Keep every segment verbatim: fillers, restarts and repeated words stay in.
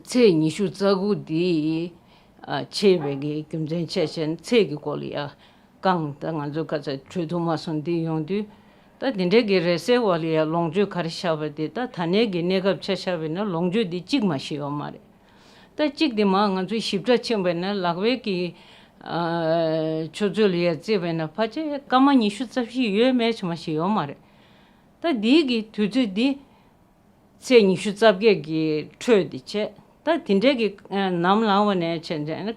ཚེས་ཉི་ཤུ་རྩ་དགུ་འདི་ཨ་ཆད་པའི་གི་རྒྱུ་མཚན་བྱས་བྱས་ནས་ཚེས་ཀྱི་སྐོར་ལ་ཡ་གང་ད་ང་ཚོ་ཁ་ཚ་གྲོལ་ཐུབ་མ་སོང་འདི་ཡོང་དུས། ད་དེ་འདྲའི་གི་རེ་སའི་འོག་ལ་ཡ་ལོངས་སྤྱོད་ག་རེ་བཞག་པ་དེ་ད་ད་ནས་གི་གནས་སྐབས་ཆ་བཞག་པ་ཡིན་ན་ལོངས་སྤྱོད་འདི་གཅིག་མ་ཞིག་ཡོད་མ་རེད། ད་གཅིག་དེ་མ་ང་ཚོས་ཞིབ་ཕྲ་ཕྱིན་པ་ཡིན་ན་ལག་པའི་གི་ཨ་ཆུ་ཚོད་ལ་ཡ་བརྩིས་པ་ཡིན་ན་ཕལ་ཆེར་སྐར་མ་ཉི་ཤུ་རྩ་བཞི་ཡོད་མེད་ཆ་མ་ཞིག་ཡོད་མ་རེད། ད་འདིའི་གི་དུས་ཚོད་འདི་ཚེས་ཉི་ཤུ་རྩ་བརྒྱད་ཀྱི་འཕྲོས་འདི་བྱས། ད་དེ་འདྲའི་གི་ནམ་ལངས་པ་ནས་བྱས་ནས་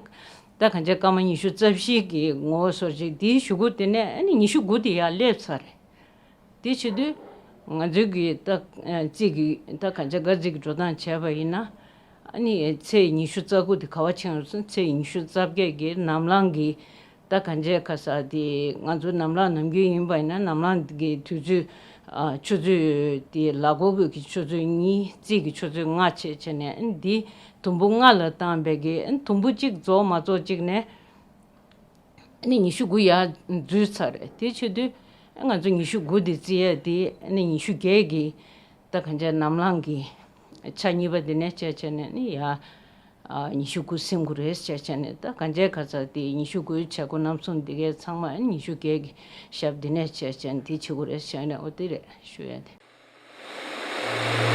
ད་གང་ཆ་སྐར་མ་ཉི་ཤུ་རྩ་བཞི་གི་ངོ་བོ་སོར་ཅིག་འདིའི་གཞུག་གུ་དེ་ནས་ཨ་ནི་ཉི་ཤུ་དགུ་དེ་ཡར་སླེབས་ཚར་རེད། དེ་བྱེད་དུས་ང་ཚོའི་གི་ད་རྩིས་ཀྱི་ད་གང་ཆ་ག་རྩིས་ཀྱི་འགྲོ་སྟངས་བྱས་པ་ཡིན་ན། ཨ་ནི་ཚེས་ཉི་ཤུ་རྩ་དགུ་དེ་ག་བ་ཕྱིན་རུ་སོང་ཚེས་ཉི་ཤུ་རྩ་བརྒྱད་ཀྱི་ནམ་ལངས་ཀྱི་ད་གང་ཆ་ག་ས་དེ་ང་ཚོ་ནམ་ལངས་ནམ་རྒྱུན་ཡིན་པ་ཡིན་ན་ནམ་ལངས་ཀྱི་དུས་ཚོད་ཨ་ཆུ་ཚོད་དེ་ལ་གོ་གི་ཆུ་ཚོད་གཉིས་རྩིས་ཀྱི་ཆུ་ཚོད་ལྔ་བྱས་བྱས་ནས་ཨ་ནི་འདི་དུམ་བུ་ལྔ་ལ་བཏང་བའི་གི་ཨ་ནི་དུམ་བུ་གཅིག་རྫོགས་མ་རྫོགས་གཅིག་ནས། ཨ་ནི་ཉི་ཤུ་དགུ་ཡར་འཛུལ་ཚར་རེད། དེ་བྱེད་དུས་ང་ཚོ་ཉི་ཤུ་དགུ་དེ་བརྩི་ཡས་དེ་ཨ་ནི་ཉི་ཤུ་བརྒྱད་ཀྱི་ད་གང་ཆ་ནམ་ལངས་ཀྱི་ཆ་གཉིས་པ་དེ་ནས་བྱས་བྱས་ནས་ནི་ཡ་ཉི་ཤུ་དགུ་ཟིན་དགོས་རེད་བྱས་བྱས་ནས་ད་གང་ཆ་ག་ཚ་དེ་ཉི་ཤུ་དགུའི་བྱེད་སྒོ་རྣམ་གསུམ་དེ་གའི་ཚང་མ་ཨ་ནི་ཉི་ཤུ་བརྒྱད་ཀྱི་ཞབས་དེ་ནས་བྱས་བྱས་ནས་དེ་བྱེད་དགོས་རེད་བྱས་ནས་འོ་དེ་རེད་ཞུ་ཡས་དེ།